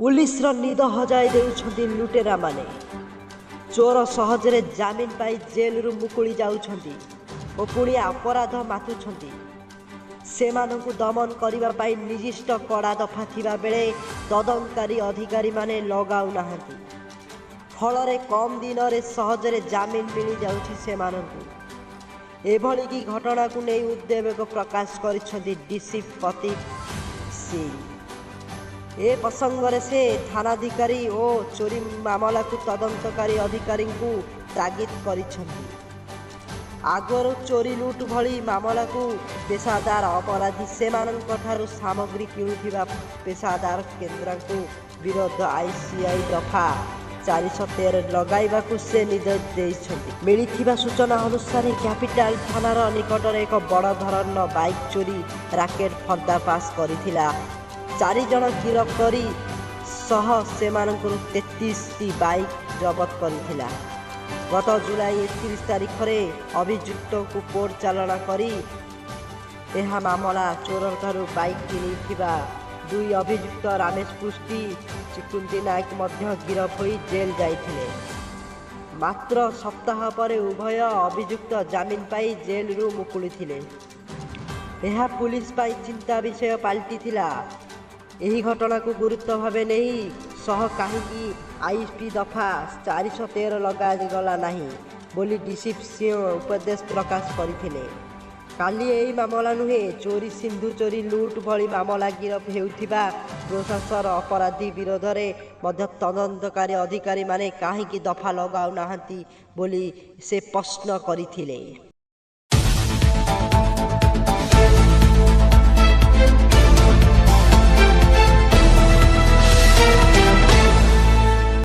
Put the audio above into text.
ପୁଲିସର ନିଦ ହଜାଇ ଦେଉଛନ୍ତି ଲୁଟେରାମାନେ। ଚୋର ସହଜରେ ଜାମିନ ପାଇ ଜେଲରୁ ମୁକୁଳି ଯାଉଛନ୍ତି ଓ ପୁଣି ଅପରାଧ ମାତୁଛନ୍ତି। ସେମାନଙ୍କୁ ଦମନ କରିବା ପାଇଁ ନିର୍ଦ୍ଦିଷ୍ଟ କଡ଼ା ଦଫା ଥିବା ବେଳେ ତଦନ୍ତକାରୀ ଅଧିକାରୀମାନେ ଲଗାଉନାହାନ୍ତି। ଫଳରେ କମ୍ ଦିନରେ ସହଜରେ ଜାମିନ ମିଳିଯାଉଛି ସେମାନଙ୍କୁ। ଏଭଳି କି ଘଟଣାକୁ ନେଇ ଉଦ୍ବେଗ ପ୍ରକାଶ କରିଛନ୍ତି ଡିସିପି ପ୍ରଦୀପ ସିଂ। ଏ ପ୍ରସଙ୍ଗରେ ସେ ଥାନାଧିକାରୀ ଓ ଚୋରି ମାମଲାକୁ ତଦନ୍ତକାରୀ ଅଧିକାରୀଙ୍କୁ ତାଗିଦ କରିଛନ୍ତି। ଆଗରୁ ଚୋରି ଲୁଟ୍ ଭଳି ମାମଲାକୁ ପେସାଦାର ଅପରାଧୀ ସେମାନଙ୍କଠାରୁ ସାମଗ୍ରୀ କିଣୁଥିବା ପେସାଦାର କେନ୍ଦ୍ରଙ୍କ ବିରୋଧ ଆଇପିସି ଦଫା 413 ଲଗାଇବାକୁ ସେ ନିର୍ଦ୍ଦେଶ ଦେଇଛନ୍ତି। ମିଳିଥିବା ସୂଚନା ଅନୁସାରେ କ୍ୟାପିଟାଲ ଥାନାର ନିକଟରେ ଏକ ବଡ଼ ଧରଣର ବାଇକ୍ ଚୋରି ରାକେଟ ପର୍ଦ୍ଦାଫାଶ କରିଥିଲା। 4 ଜଣ ଗିରଫ କରି ସହ ସେମାନଙ୍କରୁ 33ଟି ବାଇକ୍ ଜବତ କରିଥିଲା। ଗତ ଜୁଲାଇ 31 ତାରିଖରେ ଅଭିଯୁକ୍ତଙ୍କୁ କୋର୍ଟ ଚାଲାଣ କରି ଏହା ମାମଲା ଚୋରଠାରୁ ବାଇକ୍ କିଣିଥିବା ଦୁଇ ଅଭିଯୁକ୍ତ ରମେଶ ପୃଷ୍ଟି, ଚିକୁନ୍ତି ନାୟକ ମଧ୍ୟ ଗିରଫ ହୋଇ ଜେଲ୍ ଯାଇଥିଲେ। ମାତ୍ର ସପ୍ତାହ ପରେ ଉଭୟ ଅଭିଯୁକ୍ତ ଜାମିନ ପାଇ ଜେଲରୁ ମୁକୁଳିଥିଲେ। ଏହା ପୁଲିସ ପାଇଁ ଚିନ୍ତା ବିଷୟ ପାଲଟିଥିଲା। ଏହି ଘଟଣାକୁ ଗୁରୁତ୍ୱ ଭାବେ ନେଇ ସହ କାହିଁକି ଆଇପିସି ଦଫା 413 ଲଗାଗଲା ନାହିଁ ବୋଲି ଡିସିପି ସିଂହ ଉଦ୍ବେଗ ପ୍ରକାଶ କରିଥିଲେ। ଖାଲି ଏହି ମାମଲା ନୁହେଁ, ଚୋରି, ସିନ୍ଦୁର ଚୋରି, ଲୁଟ୍ ଭଳି ମାମଲା ଗିରଫ ହେଉଥିବା ପେସାଦାର ଅପରାଧୀ ବିରୋଧରେ ମଧ୍ୟ ତଦନ୍ତକାରୀ ଅଧିକାରୀମାନେ କାହିଁକି ଦଫା ଲଗାଉନାହାନ୍ତି ବୋଲି ସେ ପ୍ରଶ୍ନ କରିଥିଲେ।